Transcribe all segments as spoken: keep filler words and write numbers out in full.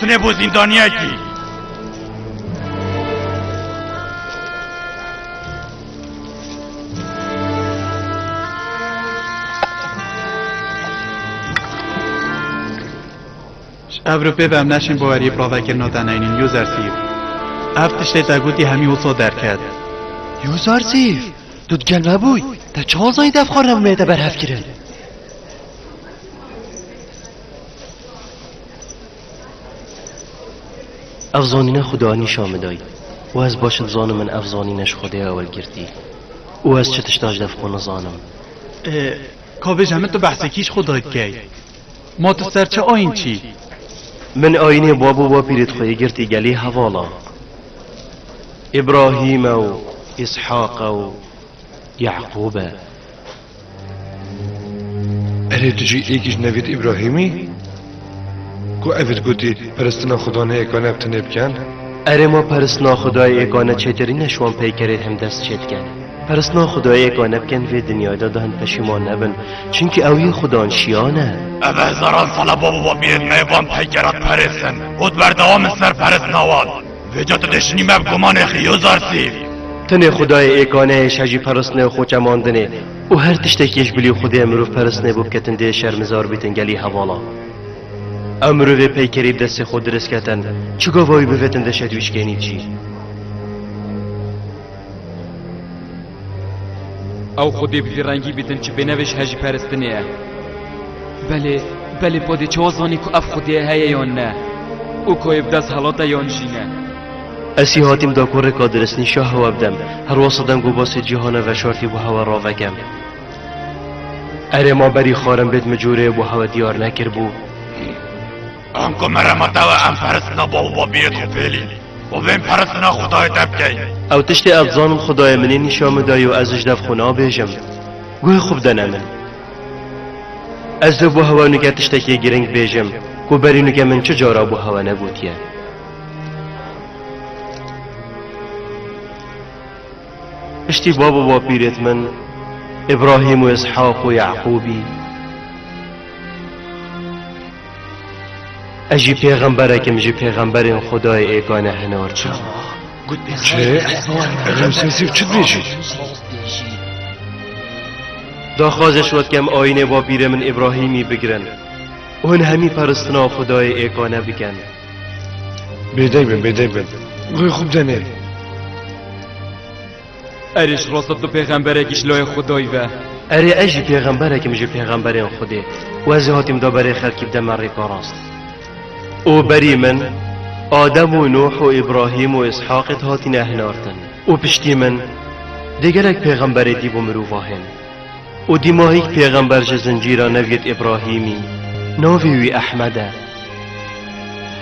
Tune bo zîndaniyekî. Ji ev rûpê ve em neşên baweriyê bi ravekirina te neynîn, Yûzersîf. Ev tiştê te gotî hemî wisa derket. Yûzersîf, tu digel me bûy? Te çawa zanî ev xwe rewmê te berhev kirin? Ev zanîne Xuda nîşa min dayî. Û ez baş dizanim min ev zanîne ji Xwedê ye welgirtî. Û ez çi tişta ji dev xwe nizanim. Ê, ka bêje min tu behsekî ji Xwedê dikey. Ma tu ser çi ayîn çî? Min ayînê bab û bapîrêt xwe yê girtî gelî hevala. Îbrahîm e û Îshaq e û Yaqûb e. Erê tu jî êkî ji nevêt Îbrahîmî? Ku evêt gotî peristina xudane êkane bi tinê bikin? Erê ma peristina Xudayê êkane çêtirîne ji wan peykerê him dest çê dikin. Peristina Xudayê êkane bikin vê dinyayê de da hin peşîman nebin. Çimkî ew yê xudan şiyan e. Ev hezaran sala bab û bapîrêt me yê van peykera diperêsin û di berdewam in ser peristina wan. Vêca tu dê şinî me bi gumanê xî, Yûzersîf. Tenê Xudayê êkane yê ji hejî peristinê û xwe çemandinê û her tiştekî ji bilî Xwedê mirov peristinê bo biketin dê şermizar bîtin gelî hevala. Ew mirovê peykerî bi destê xwe dirist ketin, çi gava wî bivêtin deşet wî şikênî çî. Ew Xwedê bi vî rengî bîtin çi bênevê ji hejî peristinê ye. Belê, belê padê çawa zanî ku ev Xwedê heye yan ne? Û ka yê bi dest helate yan jî ne? Ez hî hatîm da ku rêka dirist nîşa hewe bidem. Her wesa dem ku basê cîhana veşartî bo hewe ravekem. Erê ma berî xwarin bêt min corê bo hewe diyar nekiribû. Anku merema te we em peristina bab û bapîrêt xwe fêlî û bên peristina Xwedayê te bikeyn. Ew tiştê ez dizanim Xwedayê min ê nîşan min dayî û ez ji dev xwe nabêjim. Guhê xwe bidene min. Ez dê bo hewe nuke tiştekê girîng bêjim ku berî nuke min çi cara bo hewe negotiye. Piştî bab û bapîrêt min, Îbrahîm û Îshaq û Yaqûbî, ez jî pêxemberekim ji pêxemberên Xwedayê êkane hinartim. Çi? Yûsersîf çi dibêjî? Daxwazê ji we dikem ayînê bapîrê min Îbrahîmî bigirin û hin hemî peristina Xwedayê êkane bikin. Bêdeng bin, bêdeng bin. Guhê xwe bidenê. Erê, ji rast de tu pêxemberekî ji layê Xwedayî ve. Erê, ez jî pêxemberekim ji pêxemberên Xwedê û ez ê hatîm da berê xelkî bideme rêka rast. Û berî min Adem û Nûh û Îbrahîm û Îshaqê hatine hinartin. Û piştî min dê gelek pêxemberê dî bo mirova hên. Û dîma hîk pêxember ji zincîra neviyêt Îbrahîmî, navê wî Ehmed e.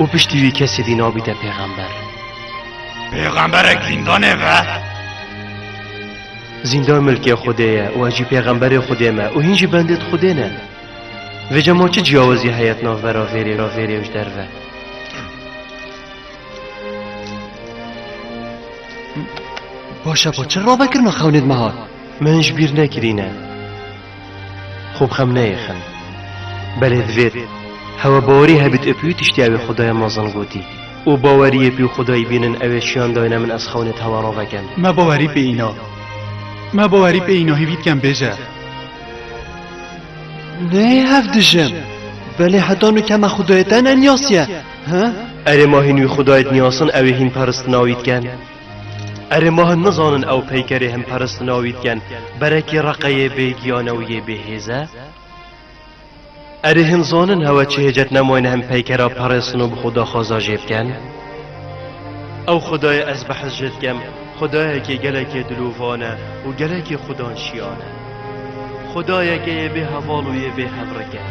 Û piştî wî kesê dî nabîte pêxember. Pêxemberek zîndanê ve? Zîndan milkê Xwedê ye û ez jî pêxemberê Xwedê me û hîn jî bendêt Xwedê ne. Vêca ma çi ciyawazî heye di navbera vêrê ra vêrê û ji derve? Baş e, bo çi ravekirina xewnêt me hat? Min ji bîr nekirîne. Xwe bi xem neyêxin. Belê divêt hewe bawerî hebît û pî wî tiştî ew ê Xwedaya mezin gotî. Û baweriyê pî û Xwedayî bînin ew ê şiyan dayne min ez xewnêt hewe ravekem. Me bawerî pê îna. Me bawerî pê îna, hîvî dikem bêje. Nê hevdijim. Belê heta nûke me Xwedayê te neniyasiye. He? Erê ma hîn wî Xwedayê diniyasin ew ê hîn peristina wî diken. Erê ma hin nizanin ew peykerê hin peristina wî diken, berekî reqeyê bêgiyane û yê bêhêz e? Erê hin zanin hewe çi hêcet nemayne hin peykera perêsin û bi Xweda xwaza jê biken? Ew Xwedayê ez behs jê dikem, Xwedayekê gelekê dilovan e û gelekê Xwedan şiyan e. Xwedayeke yê bê heval û yê bê hevrik e.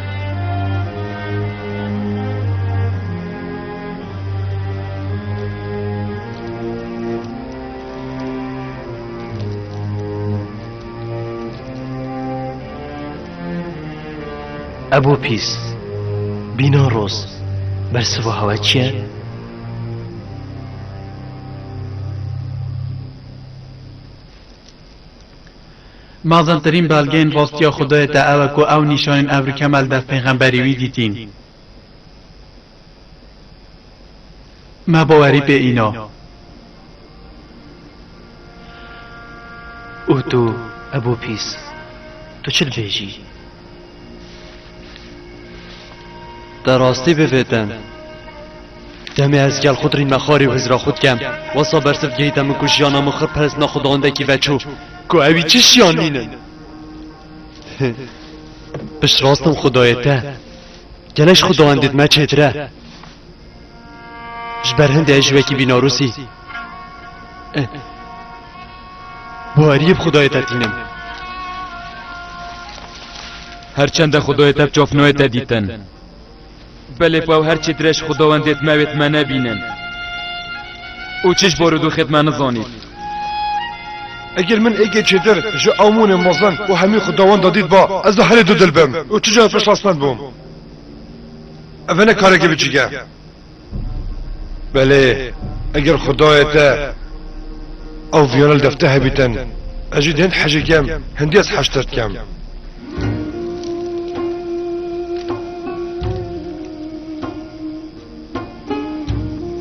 Ebo pîs, bîna roz, bersiva hewe çi ye? Mezintirîn belgeyên rastiya Xwedayê te ew e ku ew nîşanên ev rike me li dest pêxemberî wî dîtîn. Me bawerî pê îna. Û tu, Ebû Pîs, tu çi dibêjî? Te rastî bivêtin. Demê ez gel xwe dirîn me xwarî û hizra xwe dikem. Wesa bersiv gehîte min ku jiyana min xirperestna xwedawendekî veçû. Ku ewî çi jiyan nînin? Piştrastim xwedayê te. Gelek ji xwedawendêt me çêtir e. Ji ber hindê ez jî wekî bînarûsî, eh, baweriyê bi Xwedayê te tînim. Her çende Xwedayê te bi çavnayê te dîtin. Belê pa ew her çêtir e ji Xwedawendêt me wêt me nebînin. Û çi ji barodoxêt me nizanît. Eger min êkê çêtir ji Amûnê mezin û hemî Xwedawenda dît ba, ez di herê du dil bim û çi cihê piştrast nebûm. Ev ne karekî biçîk e. Belê, eger Xwedayê te ew viyane li defte hebîtin, ez jî dihên hejê kem, hindî ez heştir dikem.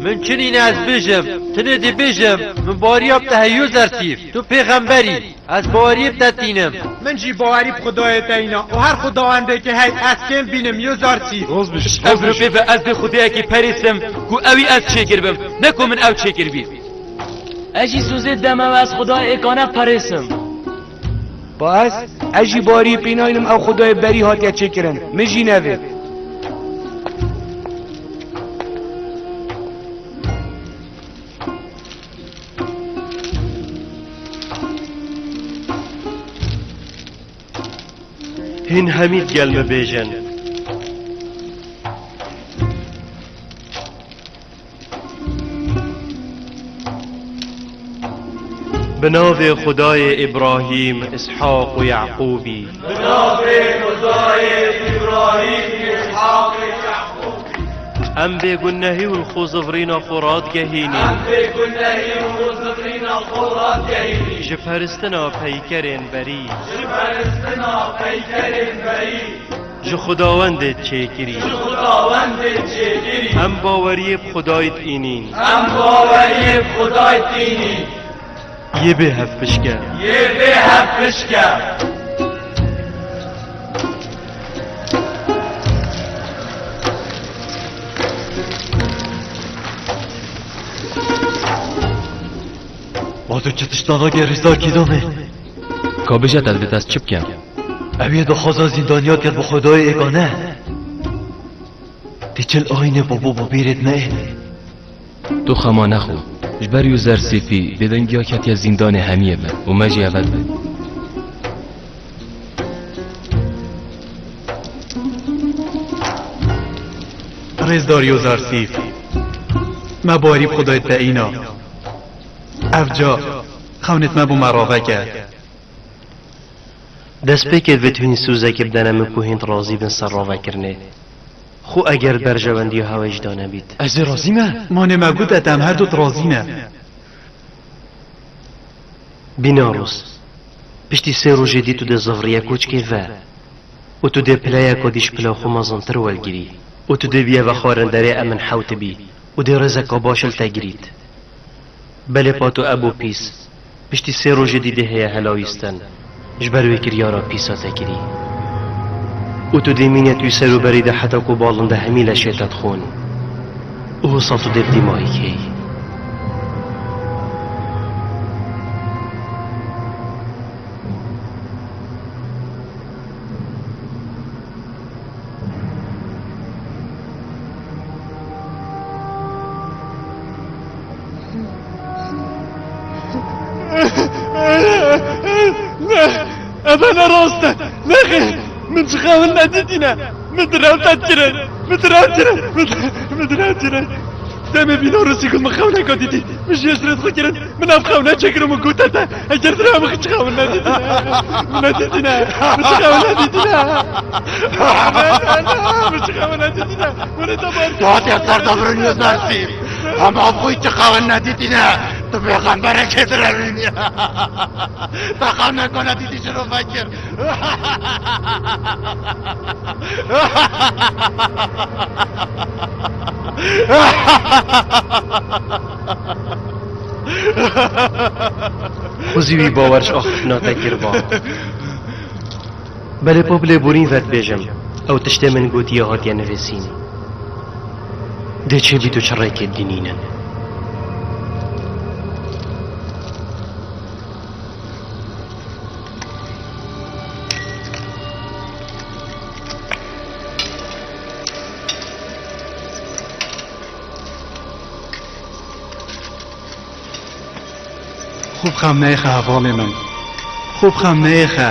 Min çi nîne ez bêjim, tinê dê bêjim, min baweriya bi te heye Yozersîf, tu pêxemberî. Ez baweriyê bi te tînim. Min jî bawerî bi Xwedayê te îna û her xwedawendekê hey ez kêm bînim, Yozersîf. Roz bî, ji roz bî. Ev rûpê ve ez dê Xwedayekî perêsim ku ewî ez çêkiribim, ne ku min ew çêkiribî. Ez jî sozê deme ve ez Xwedayê êkane perêsim. Ba ez, ez jî bawerî pê naynim ew Xwedayê berî hatiye çêkirin. Min jî nevê. Hîn hemî digel min bêjin. Bi navê Xwedayê Îbrahîm, Îshaq û Yaqûbî. Bi navê Xwedayê Îbrahîm, Îshaq û Yaqûbî. Em bêgunehî û li xwe zivrîna xwe radigehînîn. Em bêgunehî û li xwe zivrîna xwe radigehînîn. Ji peristina peykerên berî. Ji peristina peykerên berî. Ji Xwedawendê çêkirî. Ji Xwedawendê çêkirî. Em baweriyê bi Xwedayê dînîn. Em baweriyê bi Xwedayê dînîn. Yê bê hevpişke. Yê bê hevpişke. Ma tu çi tiştan nake rîzdar kîdomê? Ka bêje te divêt ez çi bikim? Ew yê dixwaza zîndaniya ket bi Xwedayê êkane. Tê çil ayînê babo babîrêt neyê. Tu xema nexwe. Ji ber Yozersîfî bêdengiya ketiye zîndanê hemiyê ve û me jî eve dibe. Rêzdar Yozersîf, me bawerî bi Xwedayê te îna. Ev ca xewnêt me bo me raveke. Destpêkê divê tu hîn sûzekê bidene min ku hîn razî bin ser ravekirinê. Xwe eger berjewendiya hewê jî danebît. Ez ê razî me. Manê me got e, em her du razî ne. Bînarûs, piştî sê rojê dî tu dê zivriye koçkê ve û tu dê pileyeka dî ji pila xwe mezintir wergirî û tu dê bîye vexwarinderê emin hewtibî û dê rêzeka baş li te girît. Belê pa tu Ebû Pîs, piştî sê rojê dî dê heye helawîstin, ji ber wê kiryara pîsa te kirî. Û tu dê mîne tu ser û berî de heta ku balinde hemî leşê te dixwin. Û wisa tu dê bi dîmayî keyî. Ne, eve ne rast e. Nexê, min ji xewin nedîtîne. Min direwt kirin. Min direwt kirin. Min, min direwt kirin. Demê bîna Rûsî ku min xewneka dîtî, min ji yê sirêt xwe kirin. Min ev xewne çêkirin û gote te, eger tu ne min çi xewin nedîtîne. Min nedîtîne. Min çi xewin nedîtîne. Ne, ne, ne. Min çi xewin nedîtîne. Min ê te bar. Tu hatiye ser devirin Yozersîf. Em ev xwe çi xewin nedîtîne. Tu pêxemberekê direvînî. Te qewne kona dîtî şirove kir. Xwezî wî bawer ji axiftina te kiriba. Belê pop lêborîn vedibêjim, ew tiştê min gotiye hatiye nivîsîn. Dê çê bî tu çi rêkê dinînin. Xwe bi xem neyêxe hevalê min. Xwe bi xem neyêxe.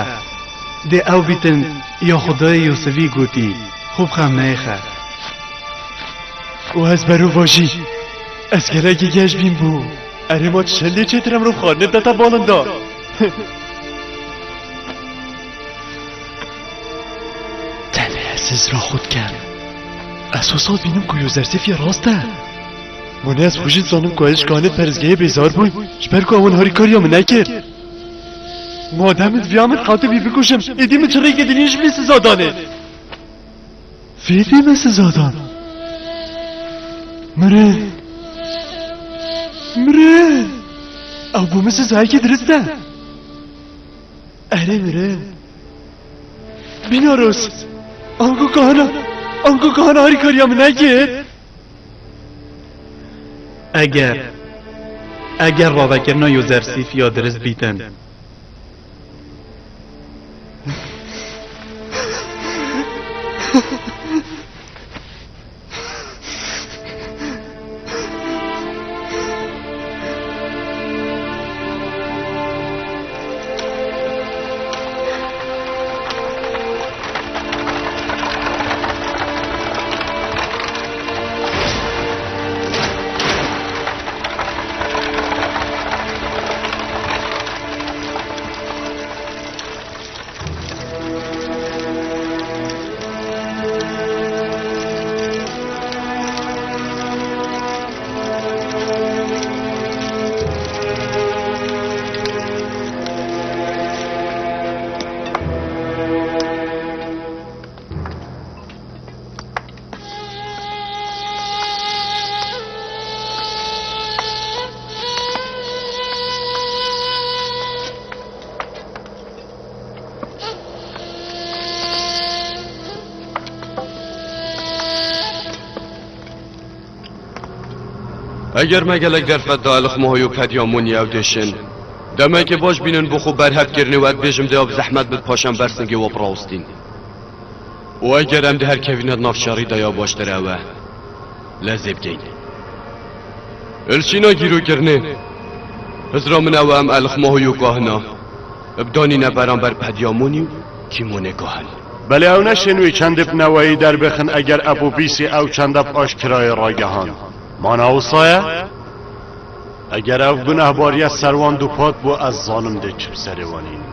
Dê ew bîtin ya Xwedayê Yûsifî gotî. Xwe bi xem neyêxe. Û ez berû vajî. Ez gelekî geş bîn bû. Erê ma çi şelê çêtir em rû xwarinê deta balin da. Tenê ez hizra xwe dikem. Ez wisa dibînim ku Yozersêfî rast e. Wanê ez xwe jî dizanim ku ez ji kahinê peristgehê bêzar bûm, ji ber ku ewan harîkariya min nekir. Madem min diviya min qewtê vî bikujim, êdî min çi rêkê dinî ji vî siza danê? Vê dê me siza dan. Mirin. Mirin. Ew bo min sizayekî dirist e. Erê mirin. Bînaros. Ango kahana. Ango kahana harîkariya min nekir. Eger, eger ravekirina Yozersîfiya dirist bîtin. Eger me gelek derfet da Elixmohî û Pedyamonî ew dê şin. Demekê baş bînin bo xwe berhev kirinê û ez dibêjim dê ew bi zehmet bit paşan bersingê we birawistîn. Û eger em di her kevîna di nav şerî de ya baştir ew e. Lezê bikeyn. Li şîna gîrokirinê. Hizra min ew e em Elixmohî û kahina. Bidanîne beramber Pedyamonî û Kîmonê kahin. Belê ew neşên wê çendê bi neweyî derbixin eger Epopîsî ew çende bi aşkirayê ragehand. Mana wisa ye? Eger ev gunehbariye ser wan dupat bû, ez zanim dê çi bi serê wan hîn.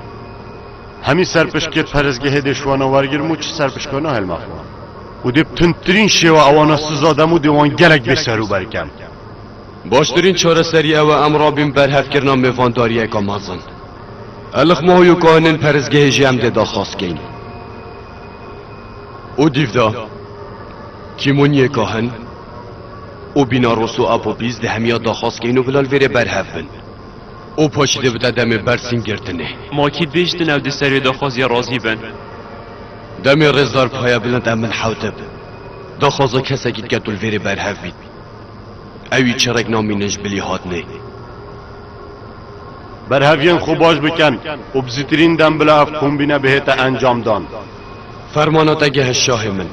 Hemî serpişkê perestgehê dê ji wana wergirim û çi serpişka nahêlme xwe. Û dê bi tundtirîn şêwe ewana siza dem û dê wan gelek bêserûber kem. Baştirîn çareserî ew e em rabîn berhevkirina mêvandariyeka mezin. Elixmohî û kahinên perestgehê jî em dê daxwaz keyn. Û dîv de Kîmoniyê kahin û Bînaros û Apopîs dê hemiya daxwaz keyn û bila li vêrê berhev bin. Û paşî dê bide demê bersîn girtinê. Ma kî dibêjtin ew di ser wê daxwaziyê razî bin? Demê rêzdar payebilind em min hewtib. Daxwaza kesekî dike tu li vêrê berhev bît. Ewî çi rêk namînin ji bilî hatinê. Berheviyên xwe baş bikin û bi zûtirîn dem bila ev kombîne bihête encamdan. Fermana te gehişt şahê min.